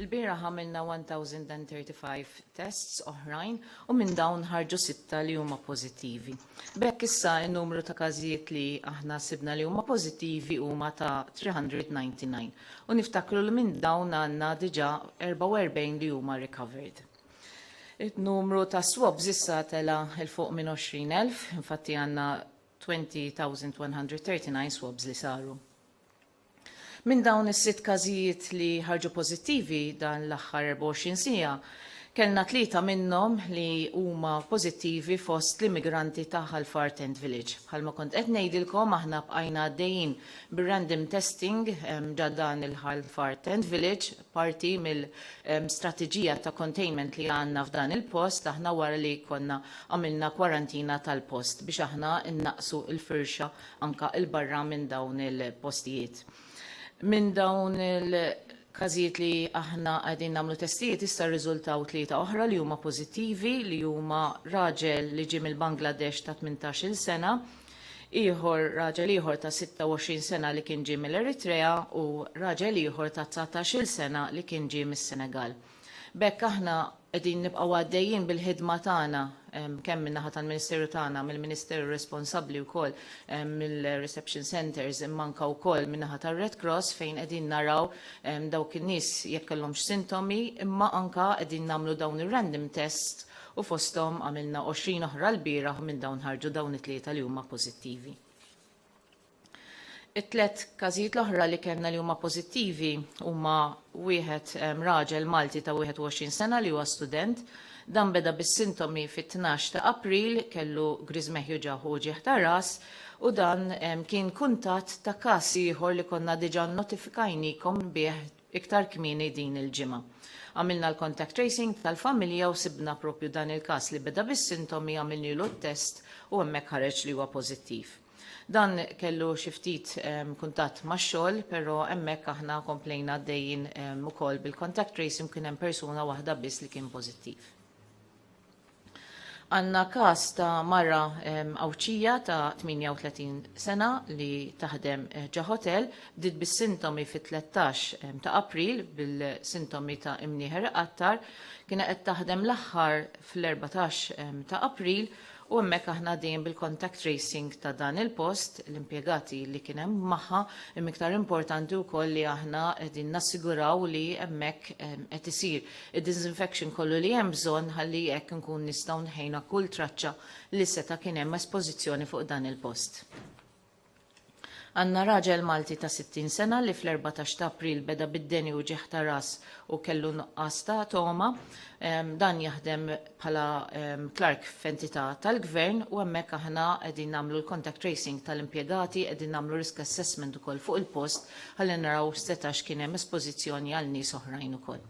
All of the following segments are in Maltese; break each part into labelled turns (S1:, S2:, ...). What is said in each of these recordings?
S1: Ilbieraħ għamilna 1035 tests oħrajn u minn dawn ħarġu sitta li huma pożittivi. B'hekk issa n-numru ta' każijiet li aħna sibna li huma pożittivi huma ta' 399 u niftakru li minn dawn għandna diġà 44 li huma recovered. Il-numru ta' swabs issa tela' 'l fuq minn 20,000, infatti għandna 20,139 swabs li saru. Minn dawn is-sitt każijiet li ħarġu pożittivi dan l-aħħar 24 siegħa, kellna tlieta minnhom li huma pożittivi fost l-immigranti ta' Ħal Far Tent Village. Bħalma kont qed ngħidilkom aħna bqajna għaddejjin bir-random testing ġa dan il-Ħal Far Tent Village, parti mill-strateġija ta' containment li għandna f'dan il-post aħna wara li konna għamilna kwarantina tal-post biex aħna nnaqqsu l-firxa anke 'l barra minn dawn il-postijiet. Minn dawn il-każijiet li aħna qegħdin nagħmlu testijiet issa rriżultaw tlieta oħra li huma pożittivi li huma raġel li ġie mill-Bangladesh ta' 18-il sena, ieħor raġel ieħor ta' 26 sena li kien ġie mill-Eritrea u raġel ieħor ta' 19-il sena li kien ġie mis-Senegal. B'hekk aħna qegħdin nibqgħu għaddejjin bil-ħidma tagħna kemm min-naħa tal-Ministeru tagħna, mill-Ministeru responsabbli wkoll mill-reception centres imma anke wkoll min-naħa tar-Red Cross fejn qegħdin naraw dawk in-nies jekk kellhomx sintomi imma anke qegħdin nagħmlu dawn ir-random tests u fosthom għamilna 20 oħra lbieraħ u minn dawn ħarġu dawn it-tlieta li huma pożittivi. It-tlet każijiet l-oħra li kellna li huma pożittivi huma wieħed raġel Malti ta' 21 sena li huwa student. Dan beda bis-sintomi fit-12 ta' April, kellu griżmeħ juġgħuh u uġigħ ta' ras u dan kien kuntatt ta' każ ieħor li konna diġà nnotifikajnikom bih iktar kmieni din il-ġimgħa. Għamilna l-contact tracing tal-familja u sibna propju dan il-każ li beda bis-sintomi għamilnilu t-test u hemmhekk ħareġ li huwa pożittiv. Dan kellu xi ftit kuntatt max-xogħol, però hemmhekk aħna komplejna għaddejjin ukoll bil-contact tracing kien hemm persuna waħda biss li kien pożittiv. Għandna każ ta' mara Għawdxija ta' 38 sena li taħdem ġo hotel, bdiet bis-sintomi fit-13 ta' April bil-sintomi ta' imnieħer iqattar, kienet qed taħdem l-aħħar fl-14 ta' April U hemmhekk aħna għaddejjin bil-contact tracing ta' dan il-post, l-impjegati li kien hemm magħha, imma iktar importanti wkoll li aħna qegħdin nassiguraw li hemmhekk qed isir id-disinfection kollu li hemm bżonn ħalli hekk inkun nistgħu nħejna kull traċċa li seta' kien hemm espożizzjoni fuq dan il-post. Għandna raġel Malti ta' 60 sena li fl-14 ta' April beda bid-deni u uġigħ ta' ras u kellu nuqqas ta' togħma. Dan jaħdem bħala clerk f'entità tal-gvern u hemmhekk aħna qegħdin nagħmlu l-contact tracing tal-impjegati, qegħdin nagħmlu risk assessment ukoll fuq il-post ħalli naraw setax kien hemm espożizzjoni għal nies oħrajn ukoll.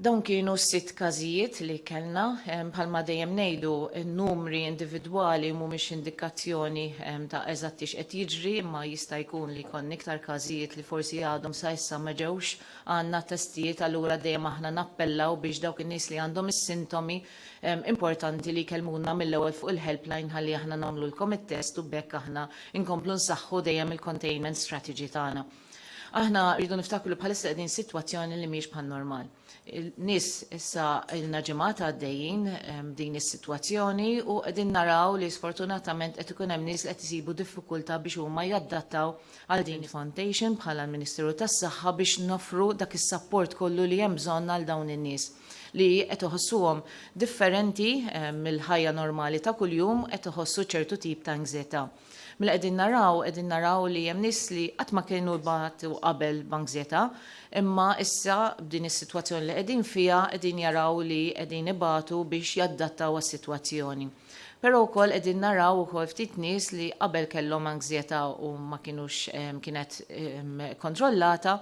S1: Dawn kienu s-sitt każijiet li kellna. Bħalma dejjem ngħidu, n-numri individwali mhumiex indikazzjoni ta' eżatti x'qed jiġri, imma jista' jkun li jkollna iktar każijiet li forsi għadhom sa issa ma ġewx għandna testijiet, allura dejjem aħna nappellaw biex dawk in-nies li għandhom is-sintomi importanti li jkellmuna mill-ewwel fuq il-helpline ħalli aħna nagħmlulkom it-test u b'hekk aħna nkomplu nsaħħu dejjem il-containment strategy tagħna. Aħna rridu niftakru li bħalissa qegħdin sitwazzjoni li mhijiex bħal normal. Nies issa ilna ġimgħat għaddejjin din is-sitwazzjoni u qegħdin naraw li sfortunatament qed ikun hemm nies li qed isibu diffikultà biex huma jadattaw għal din Foundation bħala l-Ministeru tas-Saħħa biex noffru dak is-sapport kollu li hemm bżonn għal dawn in-nies li qed iħossuhom differenti mill-ħajja normali ta' kuljum qed iħossu ċertu tip ta' anxjetà. Mela qegħdin naraw, qegħdin naraw li hemm nies li qatt ma kienu jbatu qabel b'anxjetà, imma issa b'din is-sitwazzjoni li qegħdin fiha qegħdin jaraw li qegħdin ibatu biex jadattaw għas-sitwazzjoni. Però wkoll qegħdin naraw ukoll ftit nies li qabel kellhom anxjetà u ma kinux kienet kontrollata,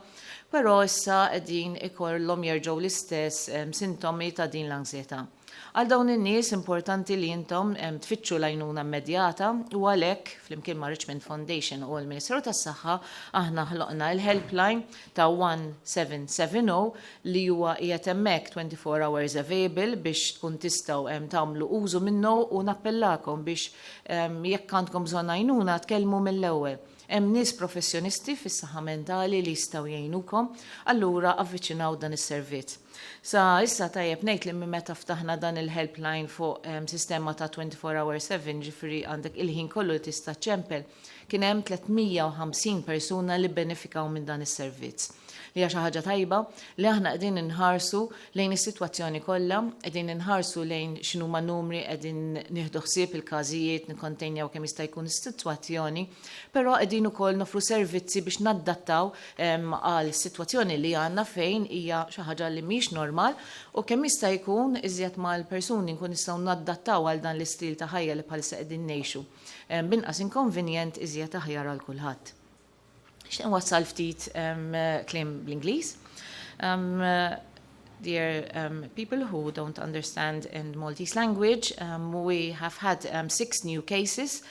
S1: però issa qegħdin ikollhom jerġgħu l-istess sintomi ta' din l-anxjetà. Għal dawn in-nies importanti li intom tfittxu l-għajnuna immedjata u għalhekk flimkien ma' Richmond Foundation u l-Ministeru tas-Saħħa aħna ħloqna l-helpline ta' 1770 li huwa qiegħed hemmhekk 24 hours available biex tkun tistgħu tagħmlu użu minnu u nappellakom biex jekk għandkom bżonn għajnuna tkellmu mill-ewwel. Hemm nies professjonisti fis-saħħa mentali li jistgħu jgħinukom, allura avviċinaw dan is-servizz. Sa issa tajjeb ngħid li minn meta ftaħna dan il-helpline fuq sistema ta' 24 hour 7, ġifieri għandek il-ħin kollu li tista' ċċempel, kien hemm 350 persuna li benefikaw minn dan is-servizz. Li hija xi ħaġa tajba li aħna qegħdin inħarsu lejn is-sitwazzjoni kollha, qegħdin inħarsu lejn x'inhuma numri, qegħdin nieħdu ħsieb il-każijiet, nikkontenjaw kemm jista' jkun is-sitwazzjoni, però qegħdin ukoll nofru servizzi biex naddattaw għal sitwazzjoni li għandna fejn hija xi ħaġa li mhix normal u kemm jista' jkun iżjed mal-persuni nkun nistgħu naddattaw għal dan l-istil ta' ħajja li bħalissa qegħdin ngħixu. B'inqas inkonvenjent iżjed aħjar għal kulħadd. Xtaqt nwassal ftit kliem bl-Ingliż. Dear people who don't understand in Maltese language, we have had six new cases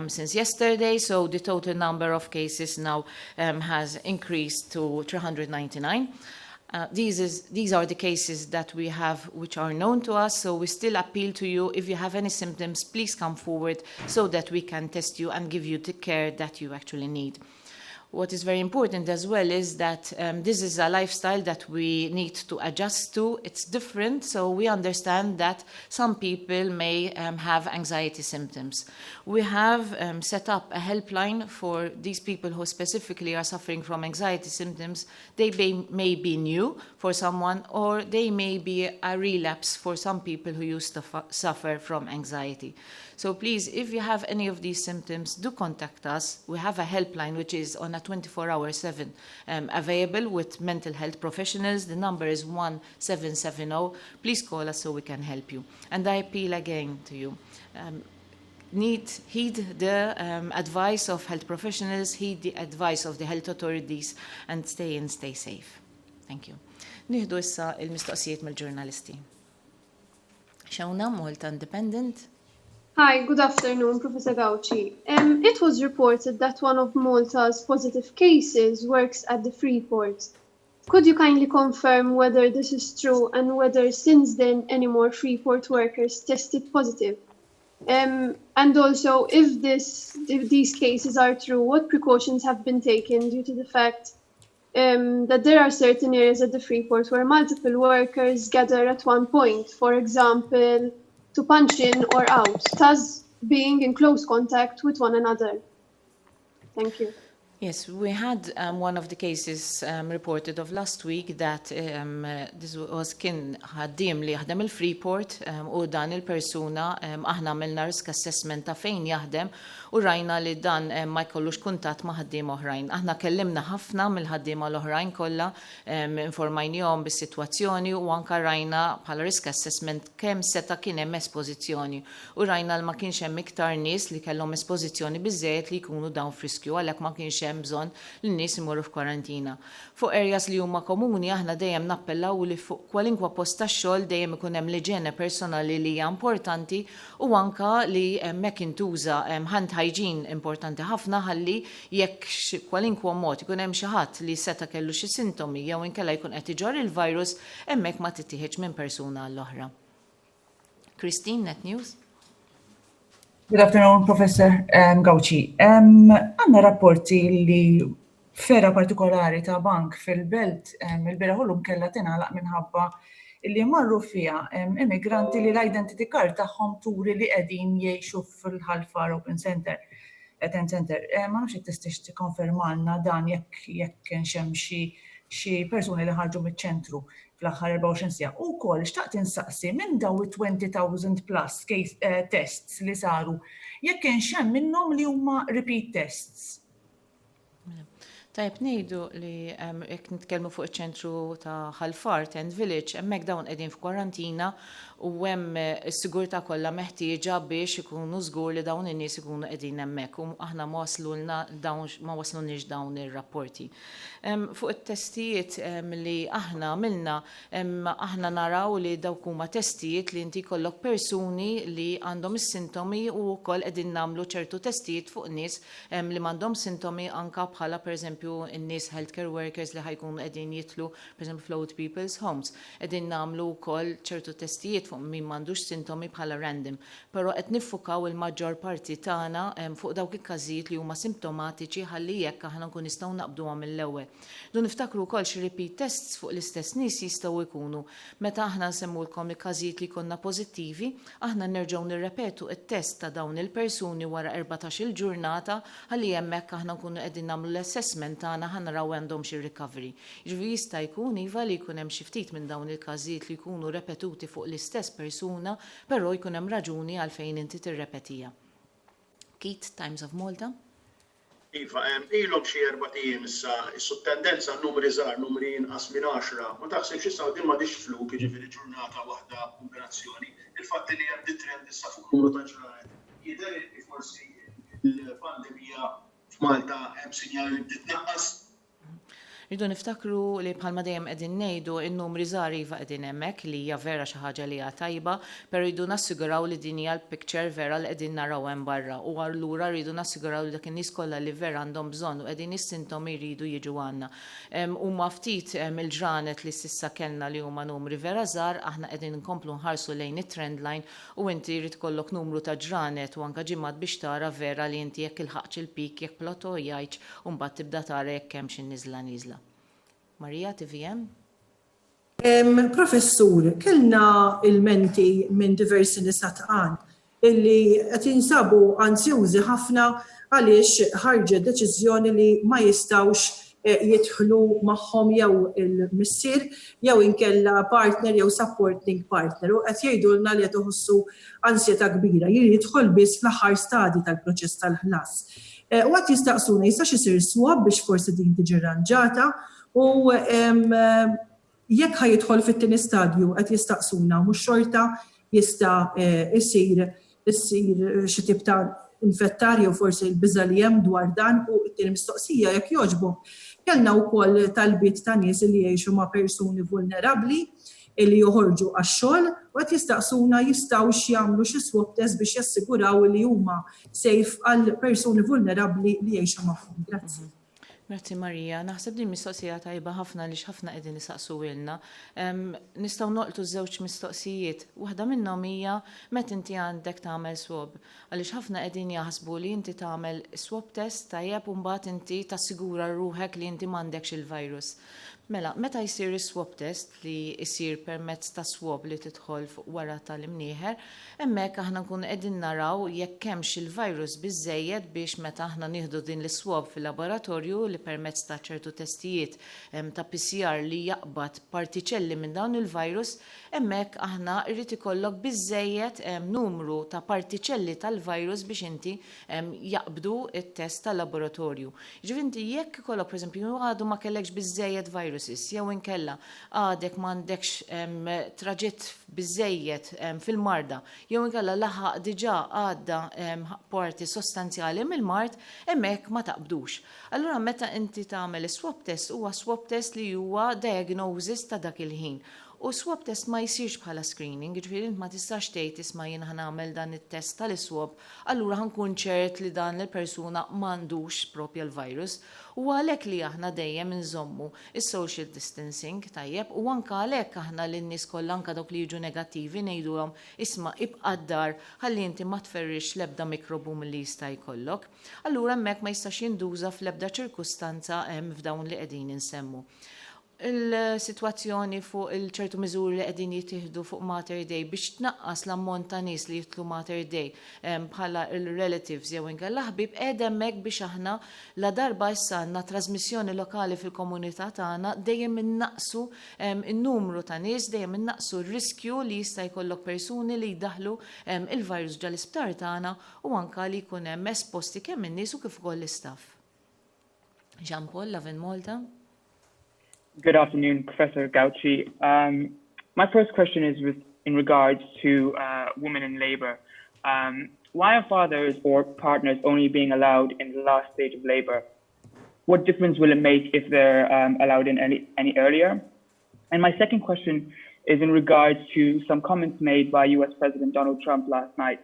S1: since yesterday, so the total number of cases now has increased to 399. These are the cases that we have which are known to us, so we still appeal to you. If you have any symptoms, please come forward so that we can test you and give you the care that you actually need. What is very important as well is that this is a lifestyle that we need to adjust to. It's different, so we understand that some people may have anxiety symptoms. We have set up a helpline for these people who specifically are suffering from anxiety symptoms. They may be new for someone or they may be a relapse for some people who used to suffer from anxiety. So please, if you have any of these symptoms, do contact us. We have a helpline which is on a 24-hour 7 available with mental health professionals. The number is 1770. Please call us so we can help you. And I appeal again to you. Need heed the advice of health professionals, heed the advice of the health authorities, and stay and stay safe. Thank you. Nieħdu issa il-mistoqsijiet mill-ġurnalisti. Shona, Malta Independent.
S2: Hi, good afternoon, Professor Gauci. It was reported that one of Malta's positive cases works at the Freeport. Could you kindly confirm whether this is true and whether since then any more Freeport workers tested positive? And also, if these cases are true, what precautions have been taken due to the fact that there are certain areas at the Freeport where multiple workers gather at one point, for example, to punch in or out, thus being in close contact with one another? Thank you.
S1: Yes, we had one of the cases reported of last week that this was kien ħaddiem li jaħdem il-Freeport u dan il-persuna aħna għamilna risk assessment ta' fejn jaħdem u rajna li dan ma jkollux kuntatt ma' ħaddiem oħrajn. Aħna kellimna ħafna mill-ħaddiema l-oħrajn kollha, informajnihom bis-sitwazzjoni u anka rajna bħala risk assessment kemm seta' kien hemm espożizzjoni u rajna li ma kienx hemm iktar nies li kellhom espożizzjoni biżejjed li jkunu dawn f'riskju, għalhekk ma kienx hemm bżonn li n-nies imorru f'kwarantina. Fuq areas li huma komuni aħna dejjem nappellaw li fuq kwalinkwa post tax-xogħol dejjem ikun hemm l-iġene personali li hija importanti u anka li hemmhekk intuża hand hygiene, importanti ħafna, ħalli jekk kwalinkwa mod ikun hemm xi ħadd li seta' kellu xi sintomi jew inkella jkun qed iġorr il-virus, hemmhekk ma tittieħedx minn persuna għall-oħra. Christine, Net News.
S3: Good afternoon, Professor Gauci. Għandna rapporti li fergħa partikolari ta' bank fil-belt il-bieraħ u llum kellha tingħalaq minħabba li marru fiha immigranti li l-identity card tagħhom turi li qegħdin jgħixu fil-Ħal Far Open Center. Tent Center. Ma nafx jekk tistax tikkonfermalna dan, jekk kienx hemm xi persuni li ħarġu miċ-ċentru fl-aħħar 24 siegħa. U wkoll xtaqt insaqsi minn daw 20,000 plus case tests li saru, jekk kienx hemm minnhom li huma repeat tests.
S1: Tajb ngħidu li jekk nitkellmu fuq iċ-ċentru ta' Ħal Far, Tent Village, hemmhekk dawn qegħdin f'kwarantina. U hemm is-sigurtà kollha meħtieġa biex ikunu żgur li dawn in-nies ikunu qegħdin hemmhekk u aħna ma waslulna dawn ma waslulniex dawn ir-rapporti. Fuq it-testijiet li aħna għamilna, aħna naraw li dawk huma testijiet li inti jkollok persuni li għandhom is-sintomi u wkoll qegħdin nagħmlu ċertu testijiet fuq nies li m'għandhom sintomi, anka bħala pereżempju n-nies healthcare workers li ħa jkunu qegħdin jidħlu pereżempju fl-old people's homes. Qegħdin nagħmlu wkoll ċertu testijiet fuq min m'għandux sintomi bħala random. Però qed niffukaw il-maġġor parti tagħna fuq dawk il-każijiet li huma simptomatiċi ħalli jekk aħna nkun nistgħu naqbduhom mill-ewwel. Du niftakru wkoll xi repeat tests fuq l-istess nies jistgħu jkunu. Meta aħna nsemmulkom il-każijiet li jkollna pożittivi, aħna nerġgħu nirrepetu t-test ta' dawn il-persuni wara 14-il ġurnata ħalli hemmhekk aħna nkunu qegħdin nagħmlu l-assessment tagħna ħa naraw għandhomx ir-recovery. Jiġifieri jista' jkun, iva, li jkun hemm xi ftit minn dawn il-każijiet li jkunu repetuti fuq l-istess persuna, però jkun hemm raġuni għalfejn inti tirrepetiha. Keith, Times of Malta.
S4: Iva, ilhom xi 4 ijiem issa, issu tendenza numri żgħar, numri inqas minn 10. Ma taħsibx issa din m'għadix fluke, jiġifieri ġurnata waħda kombinazzjoni? Il-fatt li hemm di trend issa fuq numru ta' ġranet, jidher li forsi l-pandemija f'Malta hemm sinjali li bdiet tnaqqas?
S1: Rridu niftakru li, bħalma dejjem qegħdin ngħidu, in-numri żgħar iva qegħdin hemmhekk, li hija vera xi ħaġa li hija tajba, però rridu nassiguraw li din hija l-picture vera li qegħdin naraw hemm barra u allura rridu nassiguraw li dak in-nies kollha li vera għandhom bżonn u qegħdin is-sintomi jridu jiġu għandna. Huma ftit il-ġranet li s'issa kellna li huma numri vera żgħar, aħna qegħdin nkomplu nħarsu lejn it-trend line u inti jrid ikollok numru ta' ġranet u anke ġimgħat biex tara vera li inti jekk ilħaqx il-peak, jekk plateau jgħidx, u mbagħad tibda tara jekk hemm xi niżla nieżla. Marija, TVM?
S5: Professur, kellna ilmenti minn diversi nisa tqal illi qed jinsabu ansjużi ħafna għaliex ħarġet deċiżjoni li ma jistgħux jidħlu magħhom jew il-missier jew inkella partner jew supporting partner u qed jgħidulna li qed iħossu ansjetà kbira. Jidħol biss fl-aħħar stadi tal-proċess tal-ħlas. U qed jistaqsuna jistax isir swab biex forsi din tiġi rranġata u jekk ħa jidħol fit-tieni stadju, qed jistaqsuna mhux xorta jista' issir xi tip ta' infettar jew forsi l-biża li hemm dwar dan. U t-tieni mistoqsija, jekk jogħġbok, kellna wkoll talbiet ta' nies li jgħixu ma' persuni vulnerabbli li joħorġu għax-xogħol u qed jistaqsuna jistgħux jagħmlu xi swab test biex jassiguraw li huma safe għal persuni vulnerabbli li jgħixu magħhom. Grazzi.
S1: Grazzi, Marija, naħseb din mistoqsija tajba ħafna li ħafna qegħdin isaqsuhielna. Nistgħu nolqtu żewġ mistoqsijiet. Waħda minnhom hija meta inti għandek tagħmel swab. Għaliex ħafna qegħdin jaħsbu li inti tagħmel swab test, tajjeb, u mbagħad inti tassigura ruħek li inti m'għandekx il-virus. Mela, meta jsir is-swab test, li jsir permezz ta' swab li tidħol fuq wara tal-imnieħer, hemmhekk aħna nkunu qegħdin naraw jekk hemmx il-virus biżejjed biex meta aħna nieħdu din l-swab fil-laboratorju, li permezz ta' ċertu testijiet ta' PCR li jaqbad partiċelli minn dawn il-virus, hemmhekk aħna rrid ikollok biżejjed numru ta' partiċelli tal-virus biex inti jaqbdu it-test tal-laboratorju. Ġifieri inti jekk ikollok, pereżempju, għadu ma kellekx biżejjed viruses jew inkella għadek m'għandekx traġitt biżejjed fil-marda jew inkella laħaq diġà għadda parti sostanzjali mill-mard, hemmhekk ma taqbdux. Allura meta inti tagħmel is-swab test, huwa swab test li huwa diagnosis ta' dak il-ħin. U swab test ma jsirx bħala screening, ġifieri int ma tistax tgħid, "Isma', jien ħa nagħmel dan it-test tal-iswab, allura ħa nkun ċert li dan il-persuna m'għandux propja l-virus." U għalhekk li aħna dejjem inżommu is-social distancing, tajjeb, u anka għalhekk aħna lin-nies kollha, anka dawk li jiġu negattivi, ngħidulhom, "Isma', ibqa' d-dar ħalli inti ma tferrix l-ebda mikrobu milli jista' jkollok." Allura hemmhekk ma jistax jinduża fl-ebda ċirkustanza hemm f'dawn li qegħdin insemmu. Il-sitwazzjoni fuq il-ċertu miżuri li qegħdin jittieħdu fuq Mater Dei biex tnaqqas l-ammont ta' nies li jidħlu Mater Dei bħala il-relatives jew inkella ħbieb qiegħed hemmhekk biex aħna, la darba issa għandna trasmissjoni lokali fil-komunità tagħna, dejjem innaqsu in-numru ta' nies, dejjem innaqsu r-riskju li jista' jkollok persuni li jdaħlu il-virus ġal-isptar tagħna u anka li jkun hemm esposti kemm in-nies u kif ukoll l-istaff. Jean Paul, Lovin Malta.
S6: Good afternoon, Professor Gauci. My first question is with in regards to uh, women in labor. Um, why are fathers or partners only being allowed in the last stage of labor? What difference will it make if they're um, allowed in any, any earlier? And my second question is in regards to some comments made by US President Donald Trump last night.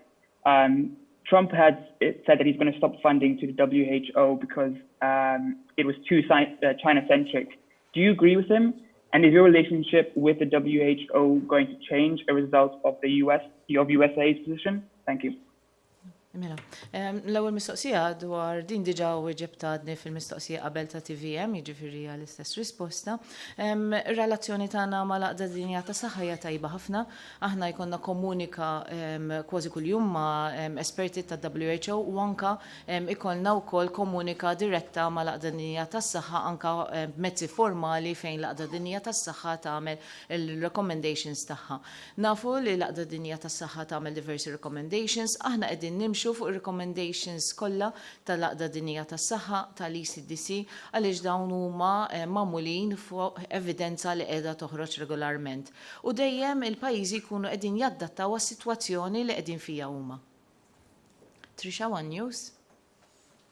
S6: Um, Trump had said that he's going to stop funding to the WHO because um, it was too uh, China-centric. Do you agree with him? And is your relationship with the WHO going to change a result of the US, of USA's position? Thank you.
S1: Mela, l-ewwel mistoqsija dwar din diġà weġibt għadni fil-mistoqsija qabel ta' TVM, jiġifieri hija l-istess risposta. Ir-relazzjoni tagħna mal-Għaqda Dinjija tas-Saħħa hija tajba ħafna. Aħna jkollna komunika kważi kuljum ma' esperti tad-WHO u anka ikollna wkoll komunika diretta mal-Għaqda Dinjija tas-Saħħa anka b'mezzi formali fejn l-Għaqda Dinjija tas-Saħħa tagħmel il-recommendations tagħha. Nafu li l-Għaqda Dinjija tas-Saħħa tagħmel diversi recommendations, aħna qegħdin nimxu fuq ir-recommendations kollha tal-Għaqda Dinjija tas-Saħħa, tal-ECDC, għaliex dawn huma magħmulin fuq evidenza li qiegħda toħroġ regolarment. U dejjem il-pajjiżi jkunu qegħdin jaddattaw għas-sitwazzjoni li qegħdin fiha huma. Trisha, One News.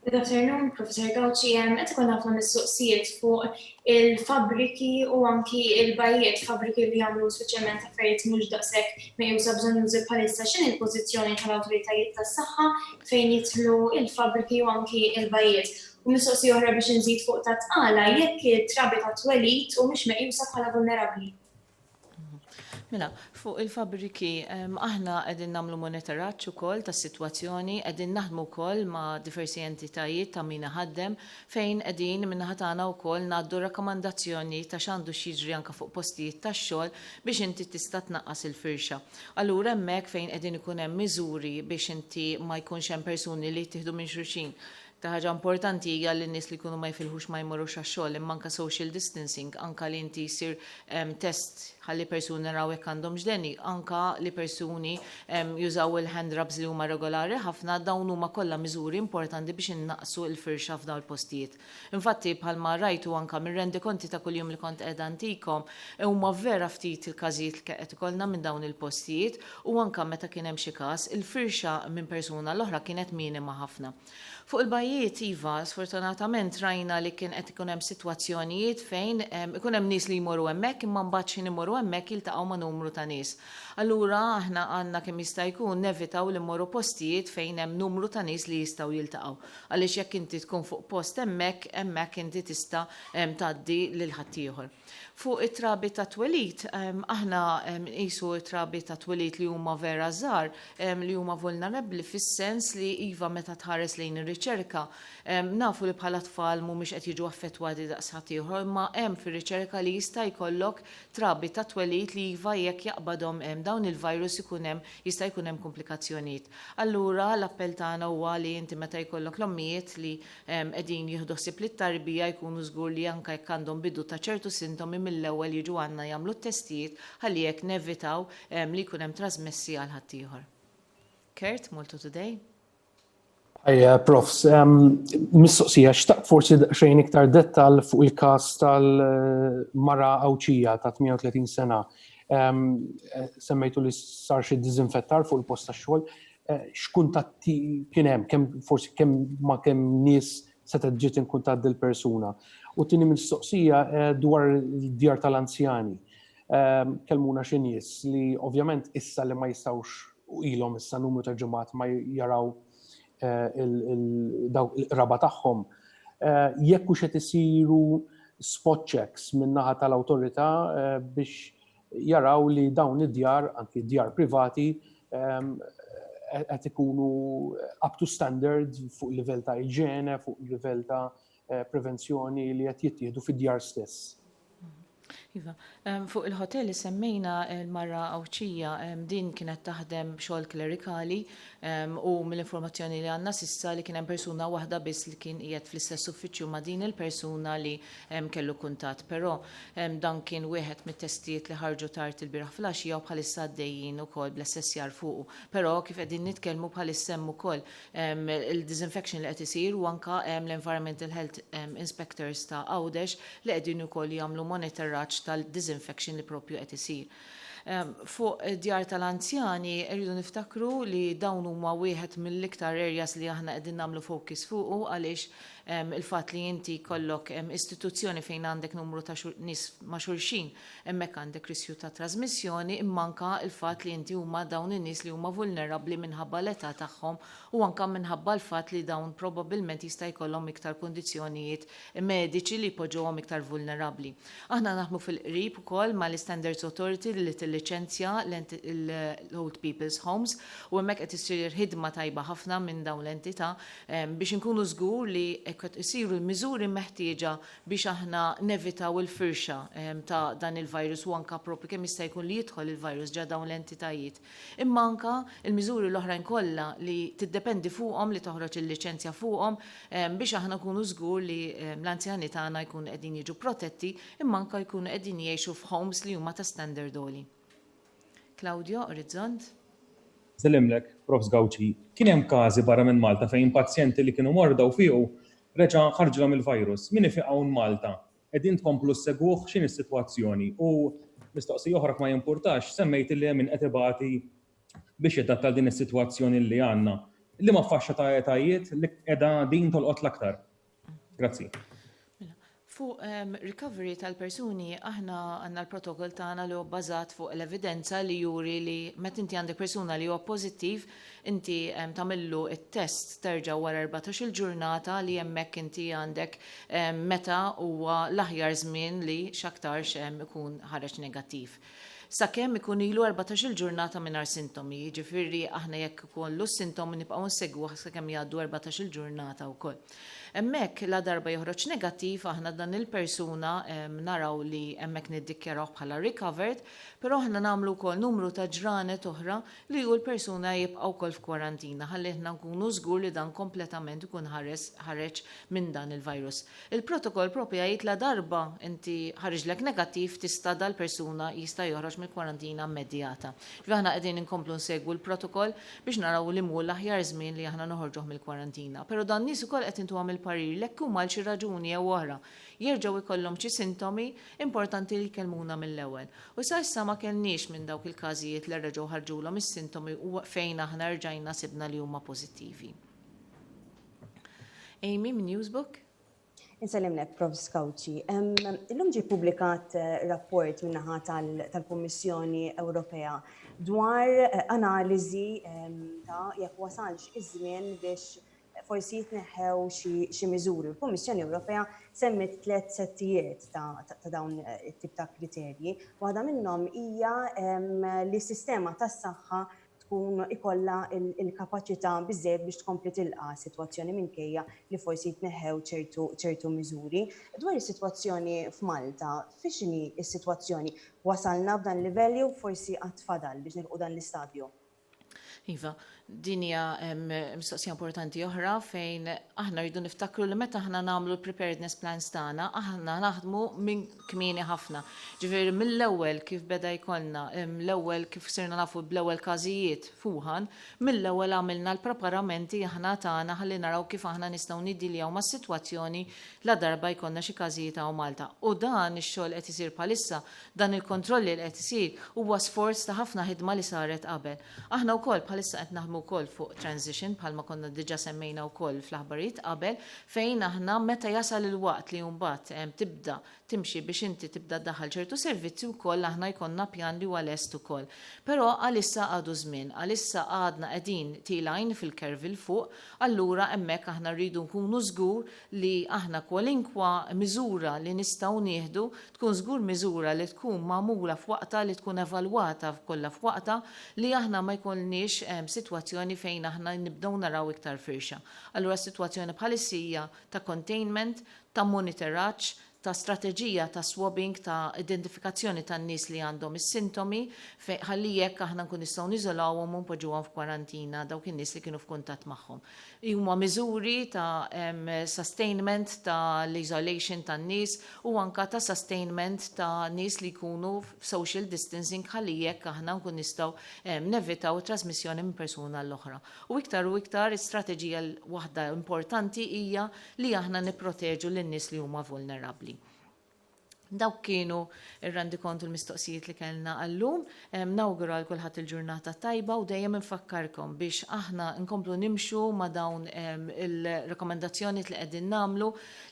S7: Good afternoon, Professor Gauci. Qed ikun ħafna mistoqsijiet fuq il-fabbriki u anki il-bajjiet, fabbriki li jagħmlu speċjalment affarijiet mhux daqshekk meqjusa bżonnjużi bħalissa. X'inhi l-pożizzjoni tal-awtoritajiet tas-saħħa fejn jidħlu il-fabbriki u anki il-bajjiet? U mistoqsija oħra biex inżid fuq ta' tqala jekk it-trabi ta' twelid u mhix meqjusa bħala vulnerabbli.
S1: Mela, fuq il-fabbriki, aħna qegħdin nagħmlu monitoraġġ ukoll tas-sitwazzjoni, qegħdin naħdmu wkoll ma' diversi entitajiet ta' min iħaddem fejn qegħdin min-naħa tagħna wkoll ngħaddu rakkomandazzjoni ta' x'għandu x'jiġri anke fuq postijiet tax-xogħol biex inti tista' tnaqqas il-firxa. Allura hemmhekk fejn qegħdin ikun hemm miżuri biex inti ma jkunx hemm persuni li jittieħdu minn xulxin. Ta' ħaġa importanti hija li n-nies li jkunu ma jifilħux ma jmorrux għax-xogħol imma anke social distancing, anke li inti jsir test ħalli persuni naraw jekk għandhomx deni, anke li persuni jużaw il-hand rubs li huma regolari ħafna, dawn huma kollha miżuri importanti biex innaqqsu l-firxa f'dawn il-postijiet. Infatti bħalma rajtu anke mir-rendikonti ta' kuljum li kont qiegħda ntikom, huma vera ftit il-każijiet li qed ikollna minn dawn il-postijiet u anke meta kien hemm xi każ, il-firxa minn persuna l-oħra kienet minima ħafna. Fuq il-bajjiet, iva, sfortunatament rajna li kien qed ikun hemm sitwazzjonijiet fejn ikun hemm nies li jmorru hemmhekk imma mbagħad x'ħin imorru hemmhekk jiltaqgħu ma' numru ta' nies. Allura aħna għandna kemm jista' jkun nevitaw li mmorru postijiet fejn hemm numru ta' nies li jistgħu jiltaqgħu. Għaliex jekk inti tkun fuq post hemmhekk, hemmhekk inti tista' tgħaddi lil ħaddieħor. Fuq it-trabi tat-twelid, aħna nqisu t-trabi tat-twelid li huma vera żgħar li huma vulnerabbli fis-sens li iva meta tħares lejn ir-riċerka, nafu li bħala tfal mhumiex qed jiġu affettwati daqs ħaddieħor imma hemm fir-riċerka li jista' jkollok trabi tat-twelid li iva jekk jaqbadhom dawn il-virus ikun hemm jista' jkun hemm kumplikazzjonijiet. Allura l-appell tagħna huwa li inti meta jkollok l-ommijiet li qegħdin jieħdu ħsieb lit-tarbija jkunu żgur li anke jekk għandhom bidu ta' ċertu sintomi mill-ewwel jiġu għandna jagħmlu t-testijiet ħalli hekk nevitaw li jkun hemm trasmessi għal ħaddieħor. Kurt, Malta Today.
S8: Hi, Profs. Mistoqsija, xtaqt forsi xejn iktar dettal fuq il-kas tal-mara Għawdxija ta' 38 sena. Semmejtu li sar xi diżinfettar fuq il-post tax-xogħol. X'kuntatti kien hemm, kemm forsi kemm ma' kemm nies setgħet ġiet in kuntatt dil-persuna. U tieni mistoqsija dwar il-djar tal-anzjani. Kellmuna xi nies li ovvjament issa li ma jistgħux u ilhom issa numru ta' ġimgħat ma jaraw dawk il-qraba tagħhom. Jekk hux qed isiru spot checks min-naħa tal-awtorità biex jaraw li dawn id-djar, anki djar privati, qed ikunu up to standard fuq livell ta' iġene, fuq livell ta' prevenzjoni li qed jittieħdu fid-djar stess.
S1: Iva, fuq il-hotel li semmejna l-mara Għawdxija, din kienet taħdem xogħol klerikali u mill-informazzjoni li għandna s'issa li kien hemm persuna waħda biss li kien qiegħed fl-istess uffiċċju ma' din il-persuna li kellu kuntatt. Però dan kien wieħed mit-testijiet li ħarġu tard ilbieraħ filgħaxija u bħalissa għaddejjin ukoll bl-assessjar fuqu. Però kif qegħdin nitkellmu bħalissa hemm ukoll il-disinfection li qed isir u anke hemm l-Environmental Health Inspectors ta' Għawdex li qegħdin ukoll jagħmlu monitoraġġ tal-disinfection li propju qed isir. Fuq djar tal-anzjani rridu niftakru li dawn huma wieħed mill-iktar areas li aħna qegħdin nagħmlu focus fuqu għaliex il-fatt li inti jkollok istituzzjoni fejn għandek numru ta' nies ma' xulxin hemmhekk għandek riskju ta' trasmissjoni imma anke l-fatt li inti huma dawn in-nies li huma vulnerabbli minħabba l-età tagħhom u anke minħabba l-fatt li dawn probabbilment jista' jkollhom iktar kundizzjonijiet mediċi li jpoġġuhom iktar vulnerabbli. Aħna naħdmu fil-qrib ukoll mal-Standards Authority li tilliċenzja l-Old People's Homes u hemmhekk qed issir ħidma tajba ħafna minn dawn l-entità biex inkunu żgur li qed isiru l-miżuri meħtieġa biex aħna nevitaw il-firxa ta' dan il-virus u anke proprju kemm jista' jkun li jidħol il-virus ġa dawn l-entitajiet. Imma anke l-miżuri l-oħrajn kollha li tiddependi fuqhom li toħroġ il-liċenzja fuqhom biex aħna nkunu żgur li l-anzjani tagħna jkunu qegħdin jiġu protetti imma anke jkunu qegħdin jgħixu f'homes li huma ta' standard għoli. Claudio, Orizzont.
S9: Nsellimlek, Profs Gauci. Kien hemm każi barra minn Malta fejn pazjenti li kienu morda u fiequ reġa' ħarġilhom il-virus. Min ifiq hawn Malta Qegħdin tkomplu ssegwuh x'inhi s-sitwazzjoni? U mistoqsija oħra ma jimpurtax, semmejt li hemm min qed ibati biex jadatta għal din is-sitwazzjoni li għandna. Liema faxxa ta' etajiet li qiegħda din tolqot l-aktar? Grazzi.
S1: Mela, fuq recovery tal-persuni aħna għandna l-protokoll tagħna li huwa bbażat fuq l-evidenza li juri li meta inti għandek persuna li huwa pożittiv Inti tagħmillu t-test terġa' wara 14-il ġurnata li hemmhekk inti għandek meta huwa l-aħjar żmien li x'aktarx ikun ħareġ negattiv. Sakemm ikun ilu 14-il ġurnata mingħajr sintomi, jiġifieri aħna jekk ikollu s-sintomi nibqgħu nsegwuh sakemm jgħaddu 14-il ġurnata wkoll. Hemmhekk ladarba joħroġ negattiv aħna dan il-persuna naraw li hemmhekk niddikjarawh bħala recovered, però aħna nagħmlu wkoll numru ta' ġranet oħra li hu l-persuna jibqa' wkoll f'kwarantina ħalli aħna nkunu żgur li dan kompletament ikun ħares ħareġ minn dan il-virus. Il-protokoll proprju jgħid la darba inti ħariġlek negattiv tista' dal-persuna jista' joħroġ mill-kwarantina immedjata. Ġifieri aħna qegħdin inkomplu nsegwu l-protokoll biex naraw li mhu l-aħjar żmien li aħna noħorġuh mill-kwarantina. Però dan nies ukoll qed intuhom il-parir li jekk huma għal xi raġuni jew oħra jerġgħu jkollhom xi sintomi, importanti li jkellmuna mill-ewwel. U sa issa ma kellniex minn dawk il-każijiet li reġgħu ħarġulhom is-sintomi u fejn aħna rġajna sibna li huma pożittivi. Amy minn Newsbook.
S10: Insellimlek, Prof. Gauci. Illum ġie ppubblikat rapport min-naħa tal-Kummissjoni Ewropea dwar analiżi ta' jekk wasalx iż-żmien biex forsi jitneħħew xi miżuri. Il-Kummissjoni Ewropea semmiet tliet settijiet ta' dawn it-tip ta' kriterji. Waħda minnhom hija li s-sistema tas-saħħa tkun ikollha l-kapaċità biżżejjed biex tkompli tilqa' s-sitwazzjoni minkejja li forsi jitneħħew ċertu miżuri. Dwar is-sitwazzjoni f'Malta, fiex inhi s-sitwazzjoni? Wasalna f'dan il-livell jew forsi għad fadal biex nilħqu dan l-istadju?
S1: Iva, din hija mistoqsija importanti oħra fejn aħna rridu niftakru li meta aħna nagħmlu l-preparedness plans tagħna, aħna naħdmu minn kmieni ħafna. Ġifieri mill-ewwel kif beda jkollna, l-ewwel kif sirna nafu bl-ewwel każijiet f'Wuhan, mill-ewwel għamilna l-preparamenti aħna tagħna ħalli naraw kif aħna nistgħu niddiljaw mas-sitwazzjoni ladarba jkollna xi każijiet hawn Malta. U dan ix-xogħol qed isir bħalissa Dan il-kontroll li qed isir huwa sforz ta' ħafna ħidma li saret qabel. Aħna wkoll bħalissa qed naħdmu wkoll fuq transition bħalma konna diġà semmejna wkoll fl-aħbarijiet qabel fejn aħna meta jasal il-waqt li mbagħad tibda timxi biex inti tibda ddaħħal ċertu servizzi wkoll aħna jkollna pjan li huwa lest ukoll. Però għalissa għadu żmien, għalissa għadna qegħdin tielgħin fil-curve 'il fuq, allura hemmhekk aħna rridu nkunu żgur li aħna kwalinkwa miżura li nistgħu nieħdu tkun żgur miżura li tkun magħmula f'waqtha, li tkun evalwata kollha f'waqtha, li aħna ma jkollniex sitwazzjoni fejn aħna nibdew naraw iktar firxa. Allura s-sitwazzjoni bħalissa hija ta' containment, ta' monitoraġġ, ta' strateġija ta' swabbing, ta' identifikazzjoni tan-nies li għandhom is-sintomi, ħalli jekk aħna nkun nistgħu niżolawhom u npoġġuhom f'kwarantina dawk in-nies li kienu f'kuntatt magħhom. Huma miżuri ta' sustainment ta' l-isolation tan-nies u anke ta' sustainment ta' nies li jkunu f'social distancing ħalli jekk aħna nkun nistgħu nevitaw it-trasmissjoni minn persuna għall-oħra. U iktar u iktar istrateġija waħda importanti hija li aħna nipproteġu lin-nies li huma vulnerabbli. Dawk kienu ir-rendikont u l-mistoqsijiet li kellna għallum. Nawgura għal kulħadd il-ġurnata tajba u dejjem infakkarkom biex aħna nkomplu nimxu ma' dawn il-rekomendazzjoni li qegħdin nagħmlu,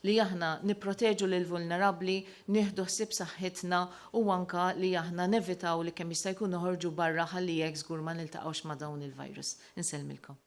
S1: li aħna nipproteġu lil vulnerabbli, nieħdu ħsieb saħħitna u anka li aħna nevitaw li kemm jista' jkun noħorġu barra ħalli jekk żgur ma niltaqgħux ma' dawn il-virus. Insellmilkom.